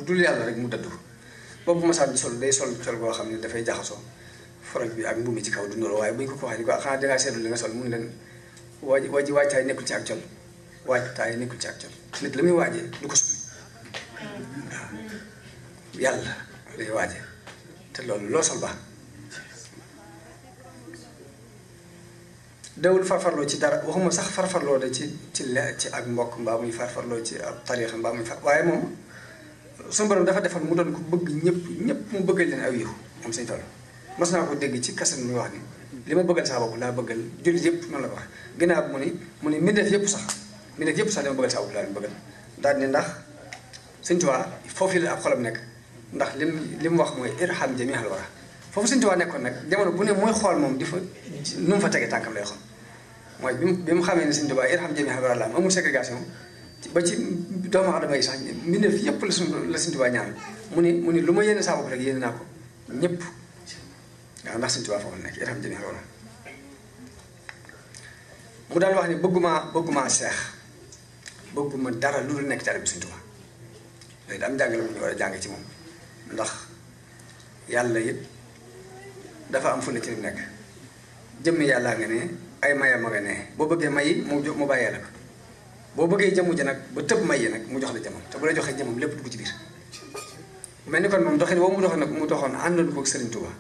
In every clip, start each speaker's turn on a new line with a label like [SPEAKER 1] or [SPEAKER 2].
[SPEAKER 1] dul yàlla rek mu dëddu boobu masaan bi sol day sol sol boo xam ne dafay jaxasoo forog bi ak mbubb mi ci kaw du nuroo waaye bu ñu ko waxee ni ko xanaa dangaa seetlu li nga sol mun leen waajtaay nekkul ci ak col waajtaay nekkul ci ak col nit la muy waajee du ko summi waaw yàlla lay waajee te loolu loo sol baax dawul farfarloo ci dara waxuma sax farfarloo de ci ak mbokk mbaa muy farfarloo ci ab tariixa mbaa muy far waaye moom suñu borom dafa defal mu doon ko bëgg ñëpp mu bëggal leen aw yiw moom Sëñ Fallu mas naa ko dégg ci kaset muy wax ni li ma bëggal saa bopp laa bëggal jullit yëpp noonu la ko wax ginnaaw mu ni mbindeef yëpp sax li ma bëggal saa bopp laa leen bëggal daal ni ndax Sëñ Tuubaa foofu la ab xolam nekk ndax li mu wax mooy irham jamiihal wara foofu Sëñ Tuubaa nekkoon nag jamono bu ne mooy xool moom di fa nu mu fa tegee tànkam lay xool mooy bi mu xamee ne Sëñ Tuubaa irham jamiihal wara la amul ségrégation ba ci doomu aadama yi sax mbindeef yëpp la Sëñ Tuubaa ñaan mu ni lu ma yéene saa bopp rek yéene naa ko ñëpp waaw ndax Sëñ Tuubaa foofu la nekk irham jamiihal wara mu daal wax ni bëgguma seex bëgguma dara lu dul nekk taalibe Sëñ Tuubaa léegi da am jàngale bu ñu war a jàng ci moom ndax yàlla it dafa am fu ne ci li nekk jëmmi yàllaa nga ne ay mayam ma nga ne boo bëggee mayi mu bàyyee la ko boo bëggee jëmu ji nag ba tëb mayi nag mu jox la jëmam te bu la joxee jëmam lépp dugg ci biir mel ni kon moom doxin boobu mu doxoon àndoon ko ak Sëriñ Tuubaa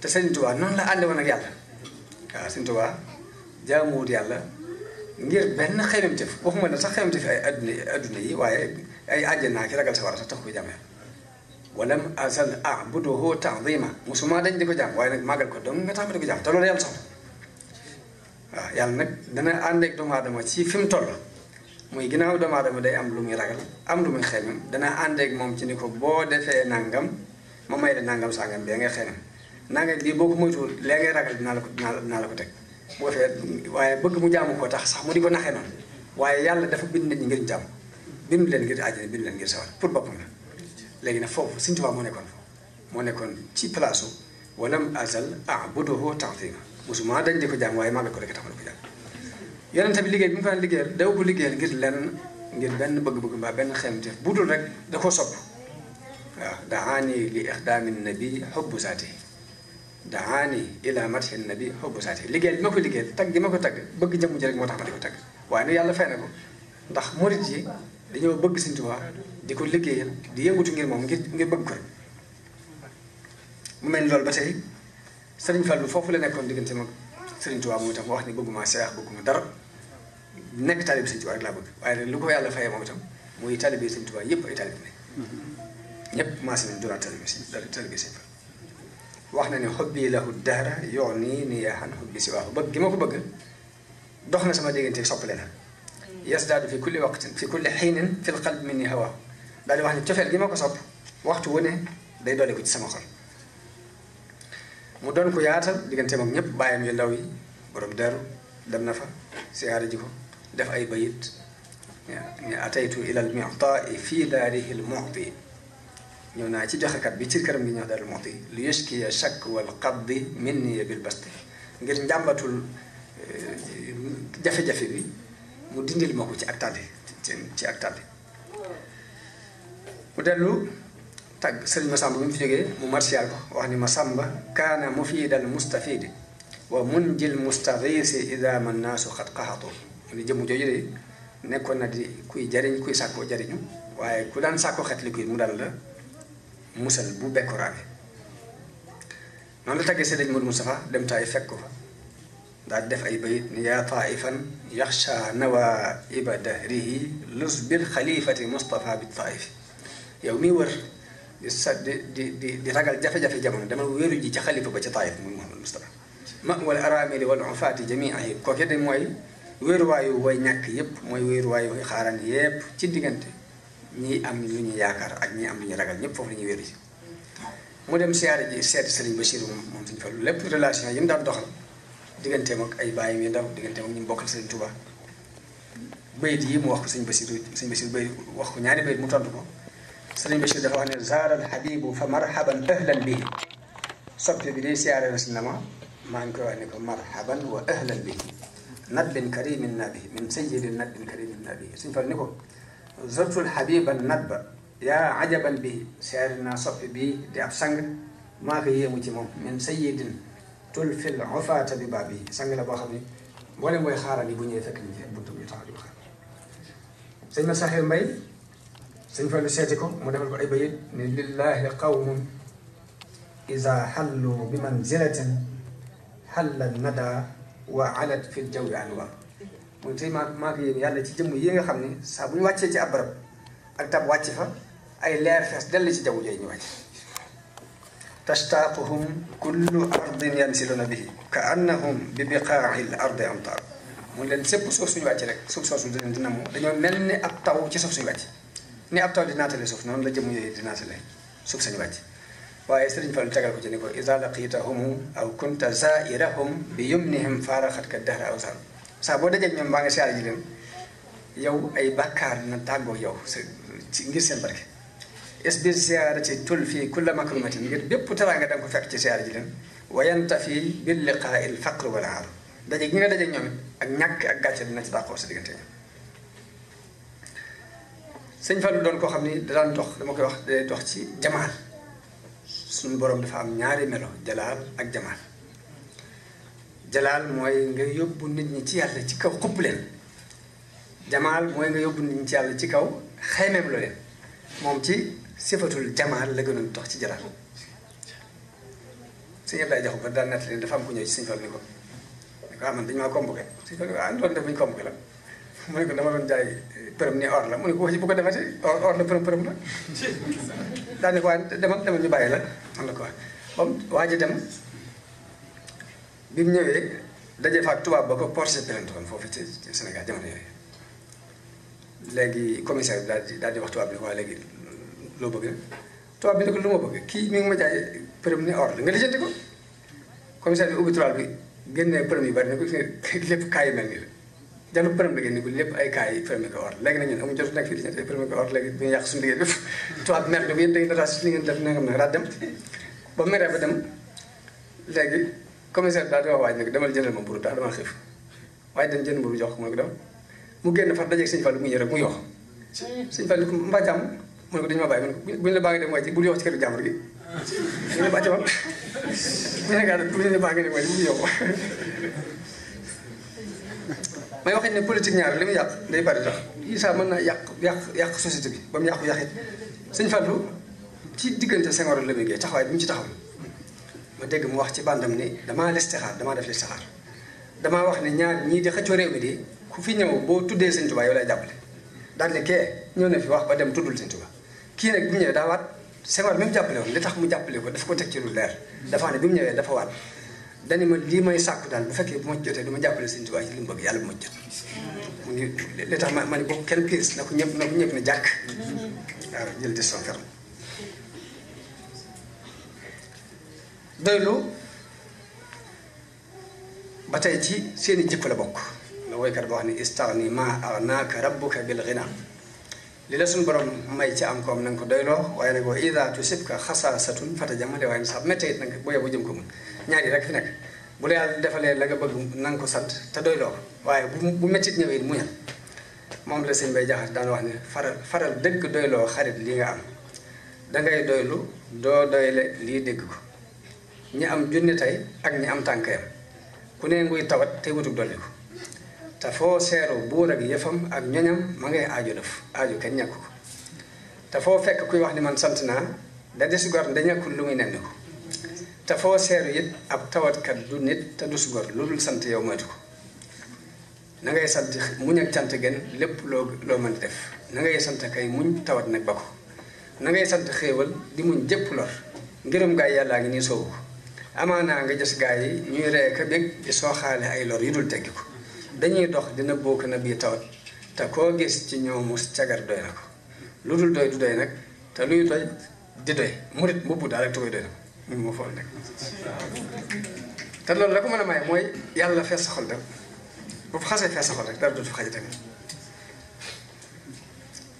[SPEAKER 1] te Sëriñ Tuubaa noonu la ànde woon ak yàlla waaw Sëriñ Tuubaa jaamuwut yàlla ngir benn xeymamteef waxuma ne sax xeymamteef ay adduna yi waaye ay àjjanaa ki ragal sa war a sax tax ko jàmm walam azal a'buduhu ta'zima musuma dañ di ko jàmm waaye nag màggal ko dong nga tax ma di ko jàmm te loolu yàlla soxla waaw yàlla nag dana ànd ak doomu aadama ci fi mu toll muy ginnaaw doomu aadama day am lu muy ragal am lu muy xeymam dana ànd ak moom ci ni ko boo defee nangam ma may la nangam sangam bee ngay xeymam nangam bii boo ko moytuwul lee ngay ragal dinaa la ko teg boo fee waaye bëgg mu jaamu ko tax sax mu di ko naxee noonu waaye yàlla dafa bind nit ñi ngir jàmm bind leen ngir àjjana bind leen ngir sawar pour boppam la léegi nag foofu Sëñ Tuubaa moo nekkoon ci place u walam azal a'buduhu ta'zima musuma dañ di ko jàmm waaye màggal ko rek tax ma di ko jàmm yonent bi liggéey bi mu fa liggéeyal daw ko liggéeyal ngir benn bëgg-bëgg mbaa benn xemteef bu dul rek da koo sopp waaw daani li ixdaami nabi xubbu saati daani ila madhi nabi xubbu saati liggéeyal bi ma ko liggéeyal tagg gi ma ko tagg bëgg jëmm ji rek moo tax ma di ko tagg waaye nag yàlla fay na ko ndax murit yi dañoo bëgg Sëñ Tuubaa di ko liggéeyal di yëngutu ngir moom ngir bëgg ko rek mu mel ni loolu ba tey Sëriñ Fallu foofu la nekkoon diggante mag Sëriñ Tuubaa moom itam wax ni bëgguma seex bëgguma dara nekk taalibe Sëñ Tuubaa rek laa bëgg waaye nag lu ko yàlla fayee moom itam muy taalibe Sëñ Tuubaa yëpp ay taalibe ne ñëpp maas nañ doon taalibe Sëñ Fallu wax na ne xobbi lahu dahra yooni ni yaa xan xobbi si waaw bëgg gi ma ko bëgg dox na sama diggante soppale la yasdaadu fi kulli waqtin fi kulli xiinin fil qalbi minni hawa daal di wax ne cofeel gi ma ko sopp waxtu wu ne day doole ko ci sama xol mu doon ko yaatal digganteem ak ñëpp bàyyam yu ndaw yi borom deru dem na fa siyaare ji ko def ay bayit ne ataytu ilal mu'ta'i fii daarihi l mu'ti ñëw naa ci joxekat bi ci këram gi ñëw daaril mu'ti li yushkiya shakk wal qabdi minni bil basti ngir njàmbatul jafe-jafe bi mu dindil ma ko ci ak tàddi ci ak tàddi mu dellu tàgg sëriñ Masamba bi mu fi jógee mu martial ko wax ni Masamba kaana mufiidal mustafidi wa munjil mustaghisi ida man naasu xat qaxatu mu ni jëmm jooju de nekkoon na di kuy jariñ kuy sàkkoo jariñu waaye ku daan sàkkoo xet li kuy mu daan la musal bu bekkoraane noonu la tàggee sëriñ Modou Moustapha dem taay fekk ko fa daal def ay bayit ni yaa taifan yaxsha nawaiba dahrihi lus bil xalifati Moustapha bi taifi yow miy wër di ragal jafe-jafe jamono dama wéeru ji ci xalifa ba ca taif muy Mouhamadou Moustapha ma wala aramili wal ufaati jamiihi kooke de mooy wéeruwaayu way ñàkk yépp mooy wéeruwaayu way xaaraan yépp ci diggante ñii am lu ñu yaakaar ak ñii am lu ñu ragal ñëpp foofu la ñuy wéeru ji mu dem siyaare ji seeti Sëriñ Bachir moom Sëriñ Fallu lépp relation yi mu daan doxal digganteem ak ay bàyyim yu ndaw digganteem ak ñu bokkal Sëriñ Tuubaa bayit yi mu wax ko Sëriñ Bachir bayit wax ko ñaari bayit mu tontu ko Sëriñ Bachir dafa wax ne zaaral habibu fa marhaban ahlan bihi soppe bi day siyaare na si na ma maa ngi koy wax ne ko marhaban wa ahlan bi nadbin karimin nabi min sayyidin nadbin karimin nabi suñ fal ni ko zortul habiban nadba yaa ajaban bi seeri naa soppi bii di ab sang maa ko yéemu ci moom min sayyidin tulfil ufaata bi baab yi sang la boo xam ne mboolem mooy xaaral yi bu ñëwee fekk ni ci buntu bi taxaw di ko xaar sëñ ma saxir mbay sëñ Fallu seeti ko mu defal ko ay bayit ni lillahi qawmun iza hallu bi manzilatin halla nada wa alat fi ljawi anwa mun tey maa ko yéen yàlla ci jëmm yi nga xam ne saa bu ñu wàccee ci ab barab ak tab wàcc fa ay leer fees dell ci jaww jooyu ñu wàcc tashtaquhum kullu ardin yansiluna bihi ka annahum bi biqaa'i l ardi amtar mun leen sépp suuf suñu wàcc rek suuf soosu dina mu dañoo mel ni ab taw ci suuf suñu wàcc ni ab taw di naatale suuf noonu la jëmm yooyu di naatale suuf suñu wàcc waaye Sëriñ Fallu tegal ko ci ni ko iza laqitahum aw kunta zairahum bi yumnihim faaraxat ka dahra aw sar saa boo dajeeg ñoom baa nga siyaar ji leen yow ay bàkkaar na tàggoo yow ci ngir seen barke isbir siyaara ci tul fii kulla makrumatin ngir bépp teraanga da nga ko fekk ci siyaar ji leen wayanta fii bil liqaa il faqr wala aar daje gi nga dajeeg ñoom it ak ñàkk ak gàcce dina ci dàqoo sa diggante ñoom Sëñ Fallu doon koo xam ni daan dox dama koy wax day dox ci jamaal suñu borom dafa am ñaari melo jalaal ak jamaal jalaal mooy nga yóbbu nit ñi ci yàlla ci kaw xupp leen jamaal mooy nga yóbbu nit ñi ci yàlla ci kaw xaymeem lo leen moom ci sifatul jamaal la gënoon dox ci jalaal sëñ Abdoulaye Jaxu ba daan nett leen dafa am ku ñëw ci Sëñ Fallu ni ko man dañu maa convoqué Sëñ Fallu ni ko doon def bu ñu convoqué la mu ne ko dama doon jaay përëm ni or la mu ne ko wax ji bu ko defee or la përëm la daal ne ko waaye demal ñu bàyyi la man la ko wax ba waa ji dem bi mu ñëwee daje fa ak tubaab ba ko porté plainte woon foofu ci Sénégal jamono yooyu léegi commissaire bi daal di wax tubaab bi ne ko waa léegi loo bëgg tubaab bi ne ko lu ma bëgg kii mi ngi ma jaay përëm ni or la nga lijjanti ko commissaire bi ubbi tubaab bi génnee përëm yu bari ne ko lépp kaay yu mel nii la jàllu përëm la génne ko lépp ay kaay yi përëm ko or léegi nag ñun amuñu jot nekk fii lijjanti ay përëm ko or léegi bu ñu yàq suñu liggéey bépp tubaab bi mer ne ko yéen da ngeen dara si li ngeen def nangam nag daal dem ba meree ba dem léegi commissaire daal di wax waaj nag demal jëndal ma mburu daal dama xiif waaye dañ jënd mburu jox ko mu ne ko dem mu génn far dajeeg Sëñ Fallu mu ñëw rek mu yox Sëñ Fallu ko mbaa jàmm mu ne ko dañu ma bàyyi mu ne ko buñu la baa ngi dem waaj bul yox ci këru jàmbur gi ñu ne bàcc woon buñu la baa ngi dem waaj bul yox may waxee ne politique ñaar li muy yàq day bari tax Issa mën na yàq société bi ba mu yàqit Sëñ Fallu ci diggante Senghor la muy taxawaay bi mu ci taxaw ma dégg mu wax ci bandam ni damaa listixaar damaa def listixaar damaa wax ne ñaar ñii di xëccoo réew mi di ku fi ñëw boo tuddee Sëñ Tuubaa yow lay jàppale daal ne kee ñëw na fi wax ba dem tuddul Sëñ Tuubaa kii nag bi mu ñëwee daa waat Senghor bi mu jàppale woon li tax mu jàppale ko dafa ko teg ci lu leer dafa ne bi mu ñëwee dafa waat dani ma lii may sàkku daal bu fekkee bu ma jotee du ma jàppale Sëñ Tuubaa ci li mu bëgg yàlla bu ma jot mu ngi li tax ma ne ko kenn piis na ko ñëpp ne jàkk waaw jël décision ferme doylu ba tey ci seeni jikko la bokk la woykat boo xam ne istaghni ma aghnaka rabbuka bil ghina li la suñu borom may ci am koom na nga ko doyloo waaye nag wa ida tusibka xasaasatun fatajamale waaye sax méttee it nag booyee bu jëm ko mun ñaari rek fi nekk bu la yàlla defalee la nga bëgg na nga ko sant te doyloo waaye bu méttit ñëwee muñal moom la sëñ Bay Jaxate daan wax ne faral dëgg doyloo xarit li nga am dangay doylu doo doyle lii dégg ko ñi am junni tey ak ñi am tànkayam ku ne nguy tawat tey wutug dolli ko te foo seeru buur ak yëfam ak ñoñam ma ngay aajo def aajo kenn ñàkk ko te foo fekk kuy wax ni man sant naa da des gor da ñàkkul lu muy nenn ko te foo seeru it ab tawatkat du nit te du su gor lu dul sant yow moytu ko na ngay sant muñ ak cant gën lépp loo mën di def na ngay sant kay muñ tawat nag ba ko na ngay sant xéewal di muñ jëpp lor ngërëm gaay yàllaa ngi nii soowu ko amaanaa nga gis gaa yi ñuy ree ka bég di sooxaale ay lor yu dul teggi ko dañuy dox dina bokk na bii tawat te koo gis ci ñoomu cagar doy na ko lu dul doy du doy nag te luy doy di doy murit mbubb daal rek te koy doy na ko ñu moo fool nekk te loolu la ko mën a may mooy yàlla fees sa xol rek bu xasee fees sa xol rek dara dootu fa xaja tamit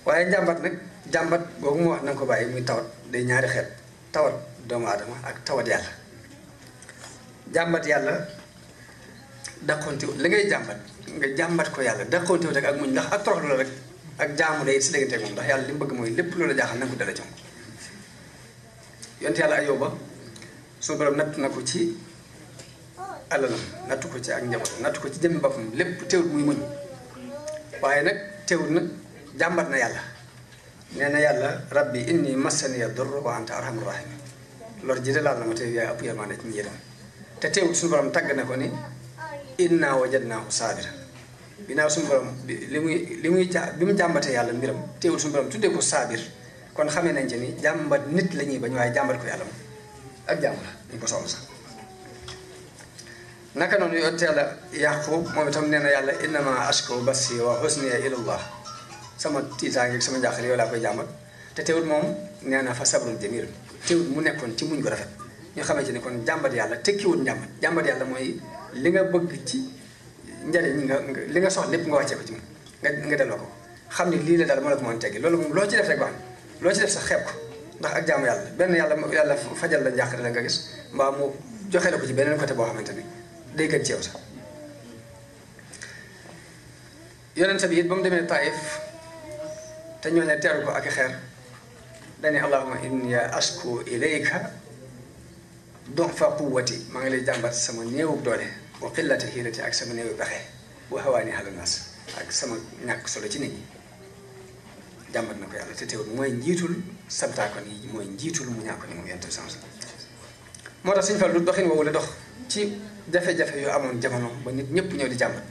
[SPEAKER 1] waaye njàmbat nag jàmbat boobu mu wax na nga ko bàyyi muy tawat day ñaari xeet tawat doomu aadama ak tawat yàlla jàmbat yàlla dàqonte li ngay jàmbat nga jàmbat ko yàlla dàqonte rek ak muñ ndax ak toroxlu la rek ak jaamu day si diggante moom ndax yàlla li mu bëgg mooy lépp loola jaaxal na ko dala jom yonent yàlla Ayuba suñu borom natt na ko ci alalam nattu ko ci ak njabootam nattu ko ci jëmmi boppam lépp teewul muy muñ waaye nag teewul nag jàmbat na yàlla nee na yàlla rabbi inni massaniya durru wa anta arhamur rahimin lor ji de laal na ma te yaay ëpp yërmande ci ñi yërëm te teewul suñu borom tàgg na ko ni inna wajadnaahu saabira binaaw suñu borom li muy bi mu jàmbatee yàlla mbiram teewul suñu borom tuddee ko saabir kon xamee nañ ci ni jàmbat nit la ñuy bañ waaye jàmbat ko yàlla moom ak jàmm la dañ ko soxla sax naka noonu yonent yàlla Yaqub moom itam nee na yàlla innama ashku bassi wa husniya ilallah sama tiitaange sama njàqare yow laa koy jàmbat te teewul moom nee na fa sabrun jamil teewul mu nekkoon ci muñ ko rafet ñu xamante ni kon jàmbat yàlla tekkiwul jàmbat yàlla mooy li nga bëgg ci njariñ nga li nga soxla lépp nga wàccee ko ci moom nga delloo ko xam ni lii la daal moo la ko mën teggi loolu moom loo ci def rek baax loo ci def sax xeeb ko ndax ak jaamu yàlla benn yàlla fajal la njàqare la nga gis mbaa mu joxe la ko ci beneen côté boo xamante ni day gën ci yow sax yonent bi it ba mu demee Taïf te ñooñu teeru ko ak xeer dani allahumma inni ashku ilayka du'fa quwwati maa ngi lay jàmbat sama néewub doole wa qillata hiilati ak sama néewu pexe wa hawaani ala naas ak sama ñàkk solo ci nit ñi jàmbat na ko yàlla te teewul mooy njiitul sabtaakon yi mooy njiitul mu ñàkk ni moom yonent bi sama moo tax suñu fal lu doxin woowu la dox ci jafe-jafe yu amoon jamono ba nit ñëpp ñëw di jàmbat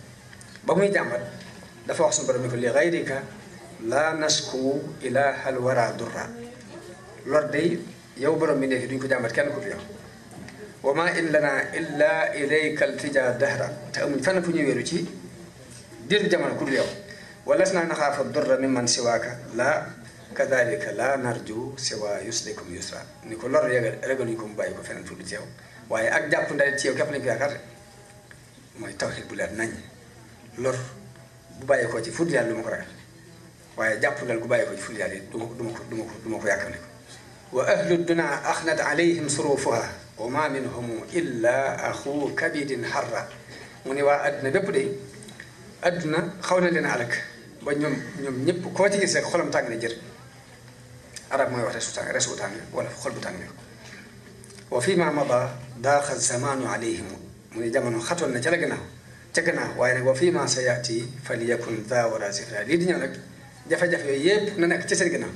[SPEAKER 1] ba muy jàmbat dafa wax suñu borom ni ko li gayrika laa nasku ilaahal wara durra lor day yow borom bi nekk duñ ko jàmbat kenn ku fi yow wa ma in lana illa ilayka altija dahra te amuñ fenn fu ñuy wéeru ci diir jamono ku dul yow walasna naxaafa durra mimman siwaaka la kadalika la narju siwa yuslikum yusra ni ko lor ragaluñ ko mu bàyyi ko feneen fu dul ci yow waaye ak jàpp ndalet ci yow képp lañ ko yaakaar mooy tawxiid bu leer nañ lor bu bàyyi ko ci fu dul yàlla du ma ko ragal waaye jàpp ndal gu bàyyi ko ci fu dul yàlla du ma ko yàkkam wa ahlu duna axnat alayhim surufuha wa ma minhum illa axu kabidin harra mu ne waa adduna bépp de adduna xaw na leen alak ba ñoom ñëpp koo ci gis rek xolam tàng na jër arab mooy wax resu bu tàng wala xol bu tàng wa fi ma mada daaxa zamanu alayhim mu ne jamono xatoon na ca gannaaw waaye nag wa fi ma sa yaati falyakun daa wara sifra lii di ñëw nag jafe-jafe yooyu yëpp na nekk ci seen gannaaw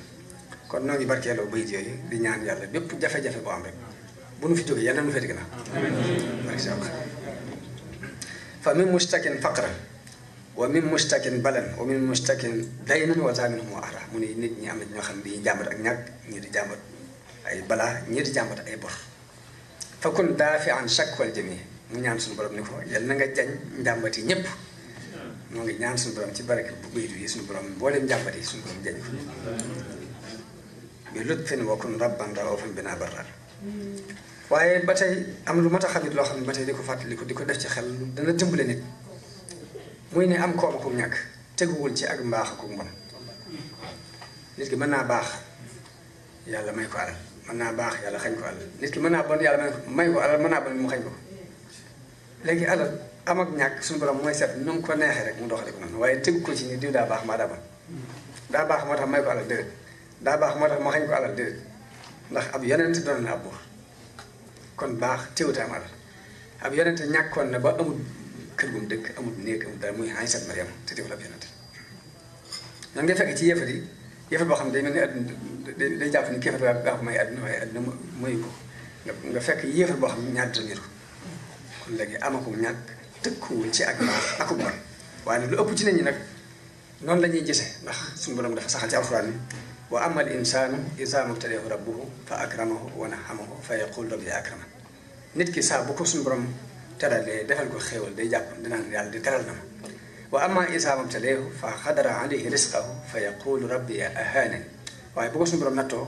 [SPEAKER 1] kon noo ngi barkeeloo bayit yooyu di ñaan yàlla bépp jafe-jafe boo am rek bu nu fi jógee yàlla nu fete gannaaw barke sa fa min mustakin faqran wa min mustakin balan wa min mustakin daynan wa zaminhum wa ahra mu ne nit ñi am na ñoo xam ne dañuy jàmbat ak ñàkk ñii di jàmbat ay balaa ñii di jàmbat ay bor fa kun daafi an shakwal jami mu ñaan suñu borom ni ko yal na nga jañ njàmbat yi ñëpp moo ngi ñaan suñu borom ci barke bu bayit yi suñu borom mboolem njàmbat yi suñu borom jañ ko bi lutfin wa kun rabban raufan bina barrar waaye ba tey am lu mat a xamit loo xam ne ba tey di ko fàttali ko di ko def ci xel dana dimbale nit muy ne am koom ak ñàkk teguwul ci ak mbaax ak mbon nit ki mën naa baax yàlla may ko alal mën naa baax yàlla xañ ko alal nit ki mën naa bon yàlla may ko alal mën naa bon mu xañ ko léegi alal am ak ñàkk suñu borom mooy seet nu mu ko neexee rek mu doxale ko noonu waaye tegu ko ci ni diw daa baax maa daa bon daa baax moo tax may ko alal déedéet daa baax moo tax ma xañ ko alal déedéet ndax ab yonent doon na ab buur kon baax teewute am alal ab yonent ñàkkoon na ba amul kër gu mu dëkk amul néeg amul dara muy Aysat Mariam te teewul ab yonent noonu ngay fekk ci yëfat yi yëfat boo xam ne day mel ni àdduna day jàpp ni kéefat baa ko may àdduna waaye àdduna mayu ko nga fekk yëfat boo xam ne ñaar dërëm ko kon léegi amakum ñàkk tëkkuwul ci ak baax ak bon waaye nag lu ëpp ci nit ñi nag noonu la ñuy gisee ndax suñu borom dafa saxal ci alxuraan ni wa amma al insanu iza mabtalahu rabbuhu fa akramahu wa nahamahu fa yaqul rabbi akrama nit ki saa bu ko suñu borom teralee defal ko xéewal day jàpp dinaan yàlla di teral na ma wa amma iza mabtalahu fa xadara alayhi risqahu fa yaqulu rabbi ahanan waaye bu ko suñu borom nattoo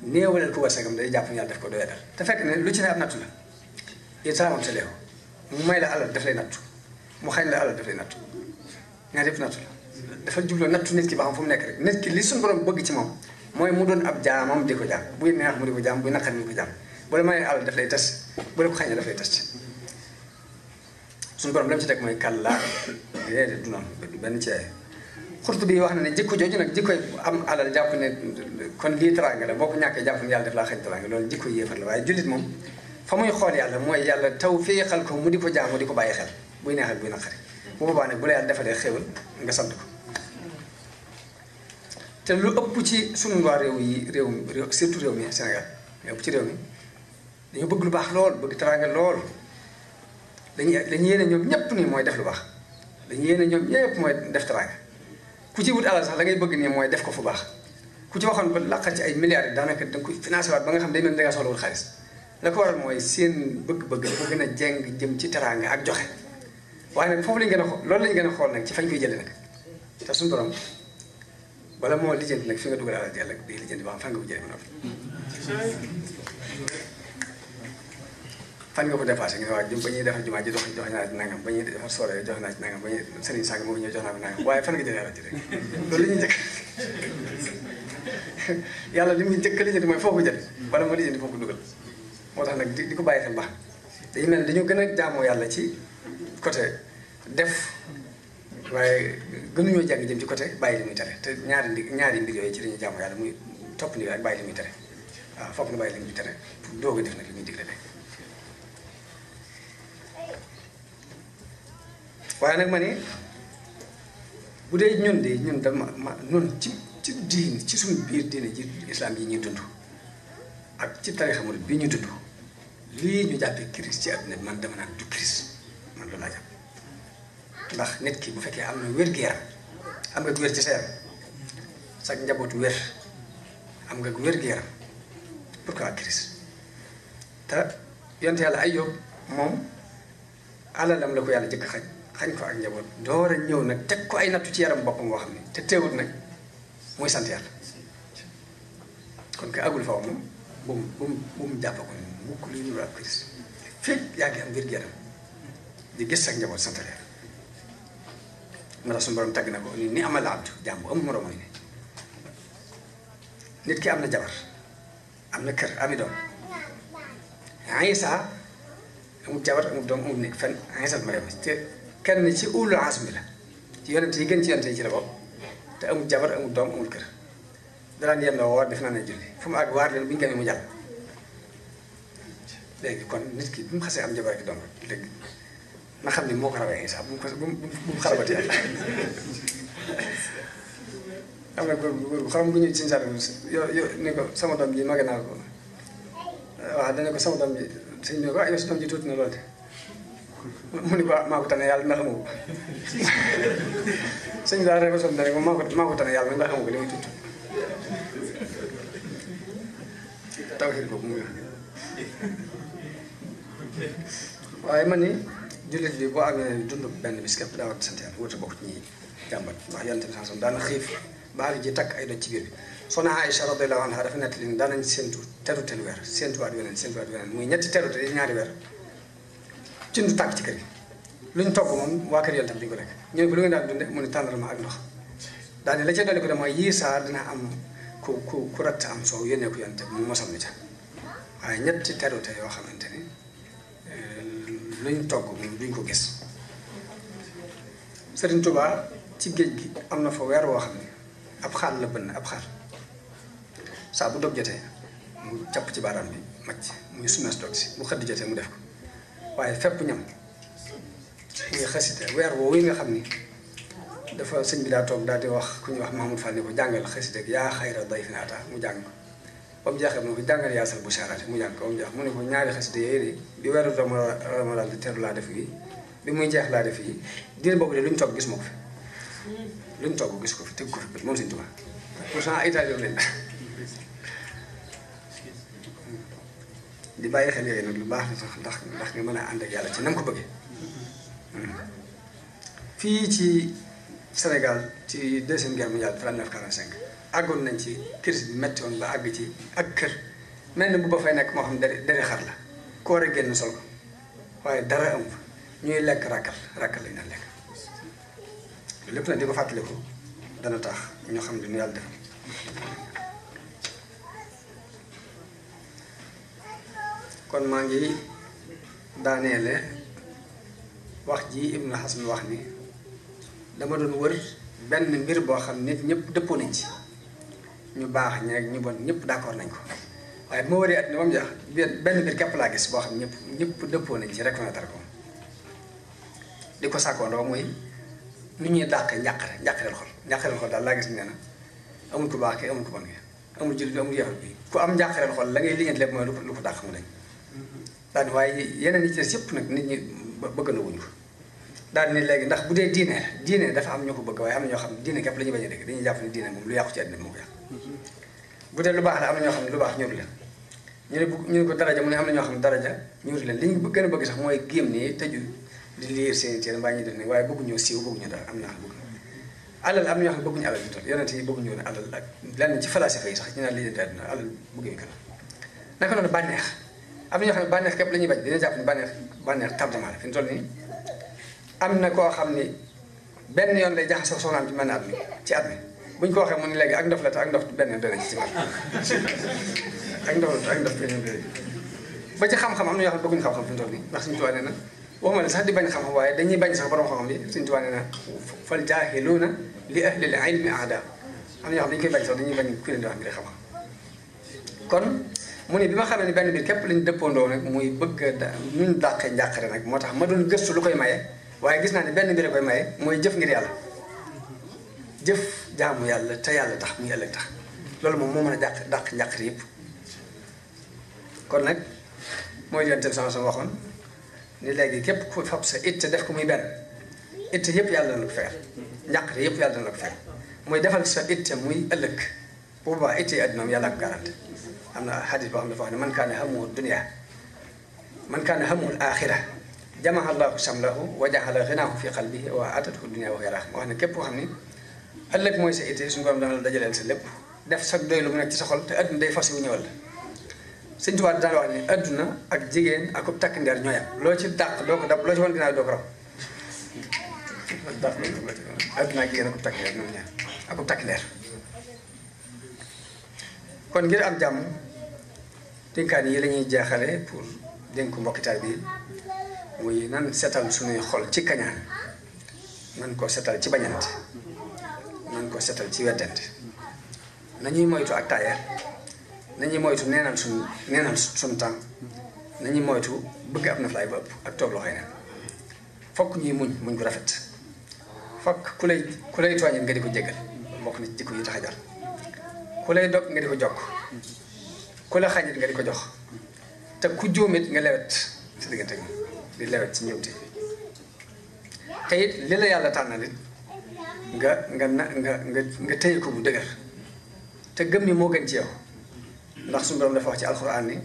[SPEAKER 1] néewalal ko wasagam day jàpp yàlla def ko doyadal te fekk ne lu ci ne ab nattu la iza mabtalahu mu may la alal daf lay nattu mu xañ la alal daf lay nattu ñaar yëpp nattu la dafa jubloo nattu nit ki ba xam fu mu nekk rek nit ki li suñu borom bëgg ci moom mooy mu doon ab jaamam di ko jaam buy neex mu di ko jaam buy naqari mu di ko jaam bu la mayee alal daf lay test bu la ko xañee daf lay test suñu borom lam ci teg mooy kàllaa déedéet du noonu benn ceeye xurtu bi wax na ne jikko jooju nag jikkoy am alal jàpp ne kon lii teraanga la boo ko ñàkkee jàpp ne yàlla def laa xañ teraanga loolu jikko yéefar la waaye jullit moom fa muy xool yàlla mooy yàlla taw féexal ko mu di ko jaamu di ko bàyyi xel buy neex ak buy naqari bu boobaa nag bu la yàlla defalee xéwal nga sant ko te lu ëpp ci sunu waa réew surtout réew mi Sénégal lu ëpp ci réew mi dañoo bëgg lu baax lool bëgg teraanga lool dañuy yéene ñoom ñépp nii mooy def lu baax dañuy yéene ñoom ñépp mooy def teraanga ku ci wut alal sax la ngay bëgg nii mooy def ko fu baax ku ci waxoon ba laqal ci ay milliards yi daanaka da nga koy financé waat ba nga xam day mel ni da nga soxla wut xaalis la ko waral mooy seen bëgg-bëgg dafa gën a jeng jëm ci teraanga ak joxe waaye nag foofu lañ gën a xool loolu lañ gën a xool nag ci fañ koy jëlee nag te suñu borom wala moo lijjanti nag fi nga dugal alal yàlla di lijjanti ba xam fan nga ko jëlee ba noppi fan nga ko dépassé nga ne waa ba ñuy defar jumaa ji joxe naa ci nangam ba ñuy defar soore joxe naa ci nangam ba ñuy sëriñ sàng moo ñëw jox naa ko nangam waaye fan nga jëlee alal ji rek loolu la ñuy njëkk yàlla li muy njëkk a lijjanti mooy foo ko jëlee wala moo lijjanti foo ko dugal moo tax nag di ko bàyyi xel baax dañu mel ne dañoo gën a jaamoo yàlla ci côté def waaye gënuñoo jàng jëm ci côté bàyyi li muy tere te ñaari mbir yooyu ci dañuy jaamoo yàlla muy topp ndigal ak bàyyi li muy tere waaw foog na bàyyi li muy tere pour doog a def nag li muy digle de waaye nag ma ne bu dee ñun dama ñun ci diin ci suñu biir diine ji islam yi ñuy dund ak ci tarixa murid bii ñuy dund lii ñu jàppee crise ci àdduna bi man dama naan du crise man loolu laa jàpp ndax nit ki bu fekkee am na wér-gu-yaram am nga wér ci sa yaram sa njabootu wér am nga wér-gu-yaram pourquoi crise te yonte yàlla Ayyub moom alalam la ko yàlla jëkk xañ ko ak njaboot door a ñëw nag teg ko ay nattu ci yaram boppam boo xam ne te teewut nag mooy sant yàlla kon ka agul faw moom bu mu jàpp ko mukk lu ñu ak crise fekk yaa ngi am wér-gu-yaram di gis ak njaboot sant yàlla ma tax suñu borom tagg na ko ni amal abdu jaam bu amul moroom ni nit ki am na jabar am na kër ami doom Isa amul jabar amul doom amul nekk fenn Isa Mariam te kenn ci ulul azmi bi la ci yonent yi gën ci yonent yi ci la bopp te amul jabar amul doom amul kër danaan yem na woor def naa ne julli fu mu àgg waar leen bu ñu gëmee mu jàll léegi kon nit ki bu mu xasee am jabar ak doom léegi na xam ni moo ko rawee Isa bu mu xarabati am na góor bu xam nga ñëw ci saa yo ni ko sama doom ji mage naa ko waaw dana ko sama doom ji sëñ bi ne ko yow si doom ji tuuti na lool de mu ni ko maa ko tane yàlla ndax amu ko sëñ bi daal rek son dane ko maa ko tane yàlla ndax amu ko li muy tuuti tawxiid boobu mu waaye man ni jullit bi boo amee dund benn bis képp daa war di sant yàlla wóote bokk ci ñi jàmbat ndax yonent bi sansam daana xiif baal ji takk ay doj ci biir bi soxna Aïcha radiyallahu anha dafa nettali ni daanañ séentu terute weer séentuwaat weneen muy ñetti terute yi ñaari weer ci du tàkk ci kër gi lu ñu togg moom waa kër yonent bi duñ ko lekk ñu ne ko lu ngeen daan dunde mu ne tàndarma ak ndox daal ni la ca dolli ko de mooy yii saa dina am ku ratt am soow yónnee ko yonent bi mu mosam ni ca waaye ñetti terute yoo xamante ni lu ñu togg moom duñ ko gis Sëriñ Tuubaa ci géej gi am na fa weer woo xam ne ab xaal la bënn ab xaal saa bu dog jotee mu jàpp ci baaraam bi macc muy sumees dog si bu xëdd jotee mu def ko waaye fépp ñam muy xasida weer woowu yi nga xam ni dafa sëñ bi daa toog daal di wax ku ñuy wax Mahmoud Fall ni ko jàngal xasida yaa xayra dayfin ataa mu jàng ko ba mu jeexee mu ne ko jàngal yaasal bu saaraate mu jàng ko ba mu jeex mu ne ko ñaari xasida yooyu de bi weeru Ramadan di teru laa def yi bi muy jeex laa def yi diir boobu de lu ñu togg gis ma ko fi lu ñu togg gis ko fi teg ko fi bët moom Sëñ Tuubaa pourtant ay taalibe lañ di bàyyi xel yooyu nag lu baax la sax ndax nga mën a ànd ak yàlla ci na nga ko bëggee fii ci Sénégal ci deuxième guerre mondiale 39-45 àggoon nañ ci crise bi metti woon ba àgg ci ak kër mel na bu ba fay nekk moo xam dere xar la ko war a génn sol ko waaye dara am ñuy lekk rakkal lañ daan lekk lépp nag di ko fàttaliku dana tax ñoo xam ne nu yàlla def kon maa ngi daaneele wax ji Ibnu Hazm wax ni dama doon wër benn mbir boo xam nit ñëpp dëppoo nañ ci ñu baax ñeeg ñu bon ñëpp d'accord nañ ko waaye bu ma wëree àddina ba mu jeex benn mbir képp laa gis boo xam ñëpp dëppoo nañ ci reconnaître ko di ko sàkkoondoo mooy nu ñuy dàq njàqareel xol daal laa gis nee na amul ko baax ki amul ko bon ki amul jullit bi amul yéexal bi ku am njàqareel xol la ngay liggéeyante lépp mooy lu ko dàq mu dañ daal waaye yeneen yi ci des yëpp nag nit ñi bëgg na wuñ ko daal ni léegi ndax bu dee diine dafa am ñoo ko bëgg waaye am na ñoo xam ne diine képp la ñuy bañ a dégg dañuy jàpp ne diine moom lu yàqu ci àddina moo ko yàq bu dee lu baax la am na ñoo xam ne lu baax ñëru leen ñu ne ko daraja mu ne am na ñoo xam ne daraja ñëru leen li ñu gën a bëgg sax mooy géem nii tëju di liir seen téere mbaa ñuy def ni waaye bëgguñoo siiw bëgguñu dara am na ñoo xam ne bëgg alal am na ñoo xam ne bëgguñu alal ñu toll yonent yi bëgguñu woon alal ak lenn ci falasifa yi sax ñu naan lii àddina alal bëgguñu ko naka noonu bànneex am na ñoo xam ne bànneex képp la ñuy bañ dina jàpp ne bànneex tardement la fi mu toll nii am na koo xam ni benn yoon lay jaxasoo soxnaam ci mel ne at mi bu ñu ko waxee mu ne léegi ak ndof la te ak ndof benn yoon dana ci ak ndof la te ak ndof benn yoon dana ba ci xam-xam am na ñoo xam ne bëgguñu xam-xam fi mu toll nii ndax suñu tubaab nee na waxuma ne sax di bañ xam-xam waaye dañuy bañ sax borom xam-xam bi suñu tubaab nee na fal jaahiluuna li ahlil ilmi a'daa am na ñoo xam dañu koy bañ sax dañuy bañ ku leen di wax mbiri xam-xam kon mu ne bi ma xamee ni benn biir képp lañu dëppoondoo nag muy bëgg nuñ dàqee njàqare nag moo tax ma doon gëstu lu koy maye waaye gis naa ne benn mbir a koy maye mooy jëf ngir yàlla jëf jaamu yàlla te yàlla tax muy ëllëg tax loolu moom moo mën a dàq njàqare yëpp kon nag mooy yonent bi sama waxoon ni léegi képp ku fab sa itte def ko muy benn itte yëpp yàlla dana ko fayal njàqare yëpp yàlla dana ko fayal mooy defal sa itte muy ëllëg bu boobaa itte yi àddina yàlla ko garanti am na xadis boo xam ne dafa wax ne man kaana hamuhu dunya man kaana hamuhu al-axira jamaha allahu samlahu wa jaala ginaahu fi qalbihi wa atathu dunya wa hiya raaxima wax ne képp koo xam ni ëllëg mooy sa itte suñu borom dana la dajaleel sa lépp def sa doylu mu nekk ci sa xol te adduna day fas yu ñëwal la Sëñ Tuubaa daan wax ni adduna ak jigéen ak ub takk ndeer ñooyam loo ci dàq doo ko dab loo ci wan ginnaaw doo ko raw adduna ak jigéen ak ub takk ndeer ñoom ñaar ak ub takk ndeer kon ngir am jàmm dénkaan yi la ñuy jeexale pour dénku mbokkitaay bi muy nan setal suñuy xol ci kañaan nan ko setal ci bañante nan ko setal ci weddante nañuy moytu ak taaya nañuy moytu neenal suñu temps nañuy moytu bëgg ab naflaay ba ëpp ak toog loxoy neen fokk ñuy muñ ko rafet fokk ku lay tooñit nga di ko jéggal bokk na ci jikko yi tax a jar ku lay dog nga di ko jokk ku la xañit nga di ko jox te ku jóomit nga lewet si diggante gi di lewet ci ñëwte te it li la yàlla tànnal it nga téye ko bu dëgër te gëm ni moo gën ci yow ndax suñu borom dafa wax ci alxuraan ni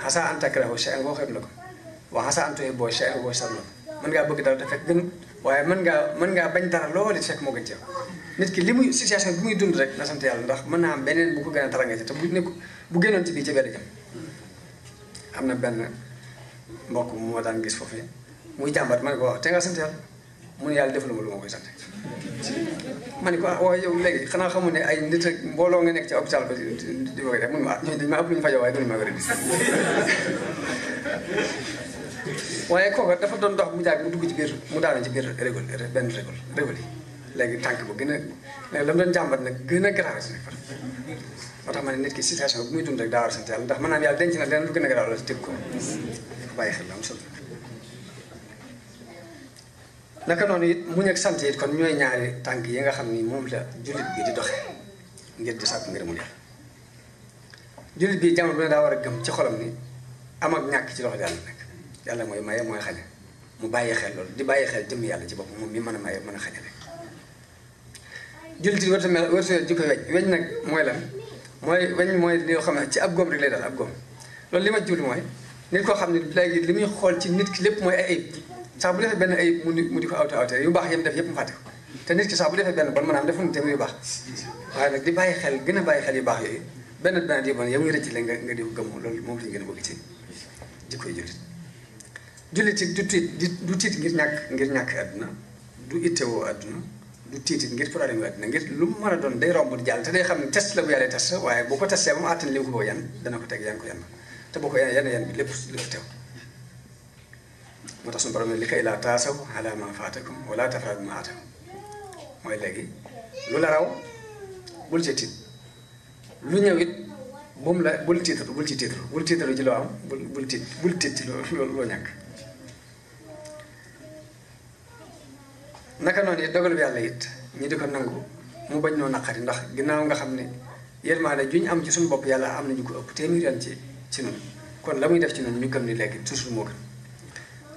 [SPEAKER 1] xasaa an takrahu shay'an wa khayrun lakum wa xasaa an tuhibbu shay'an wa huwa sharrun lakum mën ngaa bëgg dara te fekk gën waaye mën ngaa bañ dara loolu it fekk moo gën ci yow nit ki li muy situation bi muy dund rek na sant yàlla ndax mën naa am beneen bu ko gën a tara nga ci te bu génnoon ci bii ca benn jëm am na benn mbokk moo daan gis foofu muy jàmbat ma ne ko wax te nga sant yàlla mu ne yàlla defaluma lu ma koy sant ma ne ko waaye yow léegi xanaa xamu ne ay nit ak mbooloo nga nekk ci hôpital ba di ko def mun ma ñooñu dañ maa ëpp lu ñu fajoo waaye duñu ma wér waaye kooka dafa doon dox mu jaag mu dugg ci biir mu daanu ci biir benn régol yi léegi tànk ba gën a léegi la mu doon jàmbat nag gën a garaaw si nag far moo tax ma ne nit ki situation bu muy dund rek daa war a sant yàlla ndax mën naa yàlla denc na leen lu gën a garaaw la teg ko bàyyi xel la am solo naka noonu it muñ ak sant it kon ñooy ñaari tànk yi nga xam ni moom la jullit bi di doxe ngir di sàkku ngir mu yàlla jullit bi jamono bu ne daa war a gëm ci xolam ni am ak ñàkk ci loxo yàlla nekk yàlla mooy maye mooy xañe mu bàyyi xel loolu di bàyyi xel jëm yàlla ci bopp moom mi mën a maye mën a xañe rek jullit yi warta jikko weñ nag mooy lan mooy li yoo xam ne ci ab góom rek lay dal ab góom loolu li ma jublu mooy nit koo xam ne léegi li muy xool ci nit ki lépp mooy ay ayib sax bu defee benn ayib mu di ko awte yu baax yëpp def yëpp mu fàtte ko te nit ki sax bu defee benn bon maanaam defu tamit yu baax waaye nag di bàyyi xel gën a bàyyi xel yu baax yooyu benn yu bon yow ngi rëcc la nga di ko gëm loolu moom lañu gën a bëgg ci jikkoy jullit du tiit ngir ñàkk àdduna du ittewoo àdduna du tiitit ngir problème yu àdduna ngir lu mu mën a doon day romb di jàll te day xam ne test la bu yàlla test waaye boo ko testé ba mu àttan li mu ko yan dana ko teg yan ko yan te boo ko yan bi lépp teew moo tax suñu borom ne li kay laa taasaw ala ma faatakum wala tafrahu ma atakum mooy léegi lu la raw bul ci tiit lu ñëw it buum la bul ci tiitaru ci loo am bul tiit ci loo ñàkk. naka noonu it dogal bi yàlla it ñi di ko nangu mu bañ noo naqari ndax ginnaaw nga xam ne yërmaande ju ñu am ci suñu bopp yàlla am nañu ko ëpp téeméer yoon ci ñun kon la muy def ci ñun ñu gëm ni léegi toujours moo gën.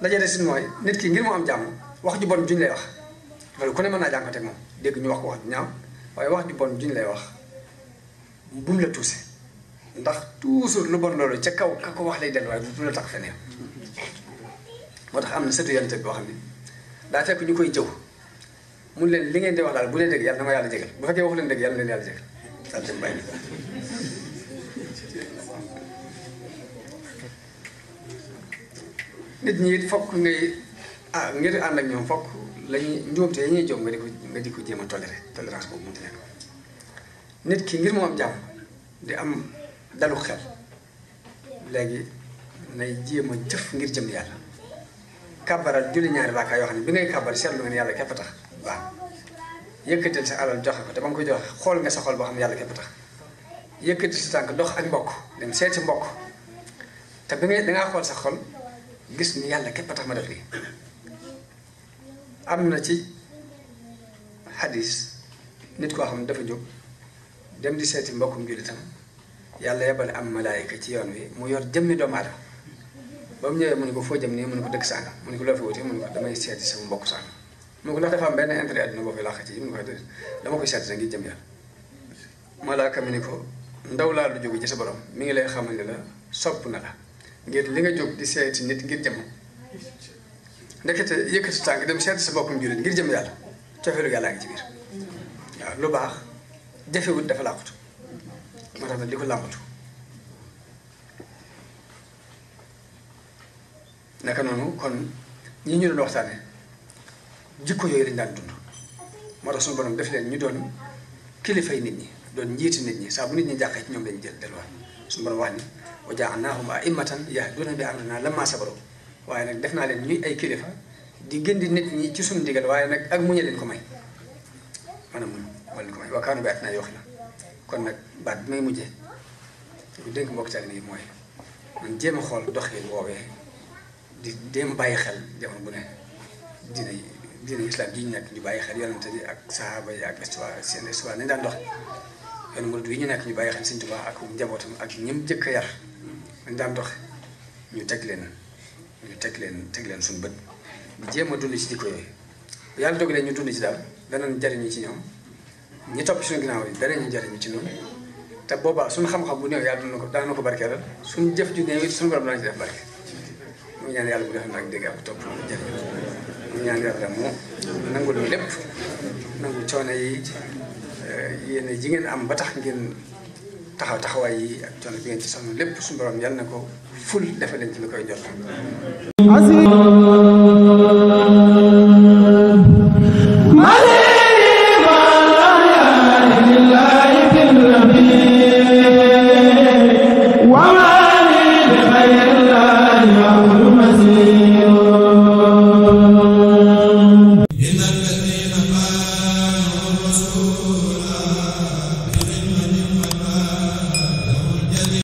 [SPEAKER 1] la ca des mooy nit ki ngir mu am jàmm wax ju bon juñ lay wax loolu ku ne mën naa jànkuwante ak moom dégg ñu wax ko wax ñaaw waaye wax ju bon juñ lay wax bu mu la tuuse ndax toujours lu bon loolu ca kaw ka ko wax lay dellu waaye du la tax feneen. moo tax am na sëtu yonent boo xam ne daa fekk ñu koy jëw mun leen li ngeen di wax daal bu leen dégg yàlla na ma yàlla jégal bu fekkee waxu leen dégg yàlla na leen yàlla jégal daal dem bàyyi nit ñi it fokk ngay ngir ànd ak ñoom fokk lañuy njuumte yi ñuy jóg nga di ko jéem a tolérance boobu mënti nekk nit ki ngir mu am jàmm di am dalu xel léegi nay jéem a jëf ngir jëm yàlla kàbbaral julli ñaari rakaa yoo xam ne bi ngay kàbbar seetlu nga ne yàlla képp tax baax yëkkatil sa alal joxe ko te ba nga ko joxe xool nga sa xol boo xam ne yàlla képp tax yëkkati sa tànk dox ak mbokk dem seet si mbokk te bi ngay dangaa xool sa xol gis ni yàlla képp tax ma def lii. am na ci xadis nit koo xam ne dafa jóg dem di seeti mbokkum jullitam yàlla yebale am malaayika ci yoon wi mu yor jëmmi doomu aadama ba mu ñëwee mu ne ko foo jëm nii mu ne ko dëkk sàngam mu ne ko loo fi wuti mu ne ko damay seeti sama mbokk sàngam mu ne ko ndax dafa am benn intérêt àdduna boo fi laax ci mu ne ko dama koy seeti sa ngir jëm yàlla. malaaka mi ni ko ndaw laa lu jóge ci sa borom mi ngi lay xamal ne la sopp na la ngir li nga jóg di seeti nit ngir jëm ndekete yëkkati tànk dem seeti sa mbokkum jullit ngir jëm yàlla cofeelu yàllaa ngi ci biir waaw lu baax jafewut dafa làqatu moo tax nag di ko làmbatu. naka noonu kon ñi ñu doon waxtaane jikko yooyu dañ daan dund moo tax suñu borom def leen ñu doon kilifay nit ñi doon njiiti nit ñi saa bu nit ñi jàqee ci ñoom lañu jël delluwaat suñu borom wax ni wa ja'alnaahum a'immatan yahduuna bi amrinaa lammaa sabaru waaye nag def naa leen ñuy ay kilifa di gindi nit ñi ci suñu ndigal waaye nag ak muñe leen ko may maanaam muñ moo leen ko may wa kaanu bi aayatinaa yuuqinuun kon nag baat bi may mujjee bu dénk mbokk taalibe yi mooy man jéem a xool doxee woowee di dem bàyyi xel jamono bu ne diine islam ji ñu nekk ñu bàyyi xel yonente bi ak sahaaba yi ak seen histoire nañ daan dox yoonu murid yi ñu nekk ñu bàyyi xel Sëñ Tuubaa ak njabootam ak ñim jëkk a yar nañ daan dox ñu teg leen suñu bët di jéem a dund ci jikko yooyu bu yàlla dogalee ñu dund ci daal danañ jariñu ci ñoom ñi topp suñu ginnaaw yi danañu jariñu ci noonu te boobaa suñu xam-xam bu néew yàlla dana ko barkeelal suñu jëf ju néew it suñu borom dana ci def barke mu ñaan yàlla bu defal nag dégg ak topp jëriñ mu ñaan yàlla mu nangul ñu lépp nangu coono yi yéen ji ngeen am ba tax ngeen taxawaay yi ak coono bi ngeen ci sonn lépp suñu borom yàlla na ko ful defal leen ci lu koy jot
[SPEAKER 2] وما لي بغير الله